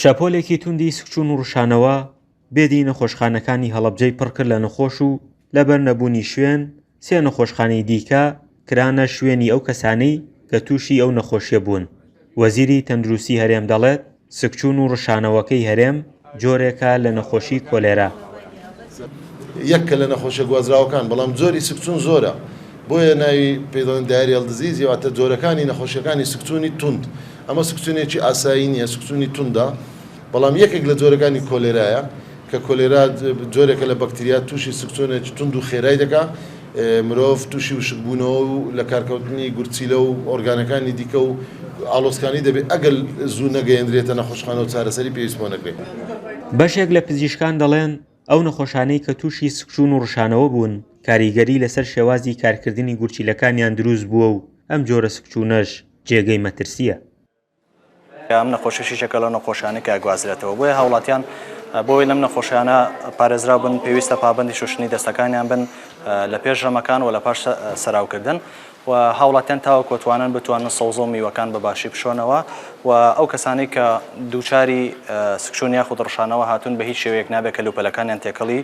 شەپۆلێکی توندی سکچوون و ڕشانەوە بێدی نەخۆشخانەکانی هەڵەبجەی پڕکرد لە نەخۆش و لەبەر نەبوونی شوێن سێ نەخۆشخانەی دیکە کرانە شوێنی ئەو کەسانەی کە تووشی ئەو نەخۆشیە بوون. وەزیری تەندروستی هەرێم دەڵێت، سکچوون و ڕشانەوەکەی هەرێم جۆرێکە لە نەخۆشی کۆلێرا. یەکە لە نەخۆشیە گوازراوەکان، بەڵام جۆری سکچوون زۆرە بۆیە ناوی پێی دەڵێن diarrheal disease واتە جۆرەکانی نەخۆشیەکانی سکچوونی توند. ئەمە سکچوونێکی ئاسایی نییە، سکچوونی توندە. بەڵام یەکێک لە جۆرەکانی کۆلێرایە کە کۆلێرا جۆرێکە لە بەکتریا تووشی سکچوونێکی توند و خێرای دەکا، مرۆڤ تووشی وشکبوونەوە و لەکارکەوتنی گورچیلە و ئۆرگانەکانی دیکە و ئاڵۆزکانی دەبێت ئەگەر زوو نەگەیەندرێتە نەخۆشخانە و چارەسەری پێویست بۆ نەکرێت. بەشێک لە پزیشکان دەڵێن ئەو نەخۆشانەی کە تووشی سکچوون و ڕشانەوە بوون کاریگەری لەسەر شێوازی کارکردنی گورچیلەکانیان دروست بووە و ئەم جۆرە سکچوونەش جێگەی مەترسییە. ئەم نەخۆشیش یەکێکە لەو نەخۆشیانەی کە ئەگوازرێتەوە، بۆیە هاوڵاتیان بۆ ئەوەی لەم نەخۆشیانە پارێزراو بن پێویستە پابەندی شوشتنی دەستەکانیان بن لە پێش ژەمەکان و لە پاش سەراوکردن و هاوڵاتیان تاوەکو توانن بتوانن سەوزە و میوەکان بە باشی بشۆنەوە و ئەو کەسانەی کە دووچاری سکچوون یاخود ڕشانەوە هاتوون بە هیچ شێوەیەک نابێت کەلوپەلەکانیان تێکەڵی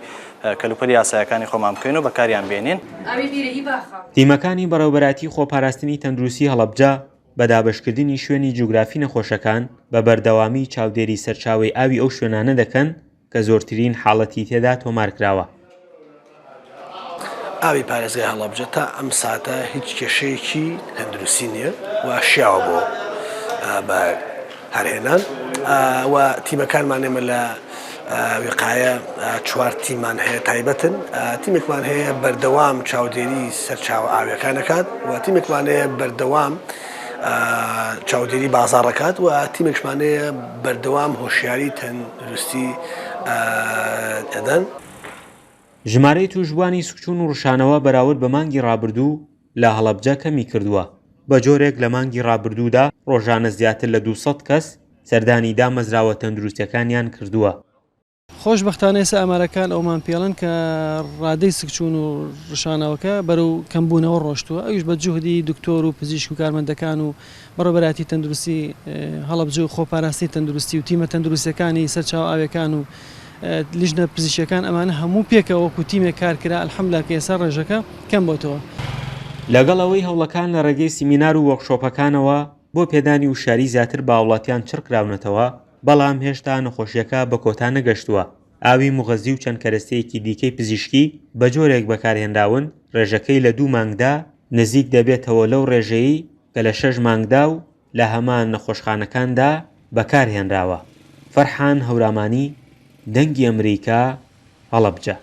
کەلوپەلی ئاسایەکانی خۆمان بکەین و بەکاریان بێنین. تیمەکانی بەڕێوەبەرایەتی خۆپاراستنی تەندروستی هەڵەبجە بە دابەشکردنی شوێنی جوگرافی نەخۆشەکان، بە بەردەوامی چاودێری سەرچاوەی ئاوی ئەو شوێنانە دەکەن کە زۆرترین حاڵەتی تێدا تۆمارکراوە. ئاوی پارێزگای هەڵەبجە تا ئەم ساتە هیچ کێشەیەکی تەندروستی نییە و شیاوە بۆ بەکارهێنان و تیمەکانمان ئێمە لە وقایە چوار تیممان هەیە تایبەتن، تیمێکمان هەیە بەردەوام چاودێری سەرچاوە ئاویەکان ئەکات و تیمێکمان هەیە بەردەوام چاودێری بازاڕ ئەکات و تیمێکشمان هەیە بەردەوام هۆشیاری تەندروستی ئەدەن. ژمارەی تووشبووانی سکچوون و ڕشانەوە بەراورد بە مانگی ڕابردوو لە هەڵەبجە کەمی کردووە، بەجۆرێک لە مانگی ڕابردوودا ڕۆژانە زیاتر لە 200 کەس سەردانی دامەزراوە تەندروستیەکانیان کردووە. خۆشبەختانە ئێستا ئامارەکان ئەوەمان پێڵێن کە ڕادەی سکچوون و ڕشانەوەکە بەرەو کەمبوونەوە ڕۆشتووە، ئەویش بە جوهدی دکتۆر و پزیشک و کارمەندەکان و بەڕێوەبەرایەتی تەندروستی هەڵەبجە و خۆپاراستنی تەندروستی و تیمە تەندروستیەکانی سەرچاوە ئاویەکان و لیژنە پزیشکیەکان ئەمانە هەموو پێکەوە وەکو تیمێک کار کرا الحمدللە کە ئێستا ڕێژەکە کەم بۆتەوە. لەگەڵ ئەوەی هەوڵەکان لە ڕێگەی سیمینار و وۆرکشۆپەکانەوە بۆ پێدانی وشیاری زیاتر بە هاوڵاتیان چڕکراونەتەوە، بەڵام هێشتا نەخۆشیەکە بە کۆتا نەگەشتووە، ئاوی موغەزی و چەند کەرەستەیەکی دیکەی پزیشکی بە جۆرێک بەکارهێنراون ڕێژەکەی لە دوو مانگدا نزیک دەبێتەوە لەو ڕێژەیەی کە لە شەش مانگدا و لە هەمان نەخۆشخانەکاندا بەکارهێنراوە. فەرحان هەورامانی، دەنگی ئەمریکا، هەڵەبجە.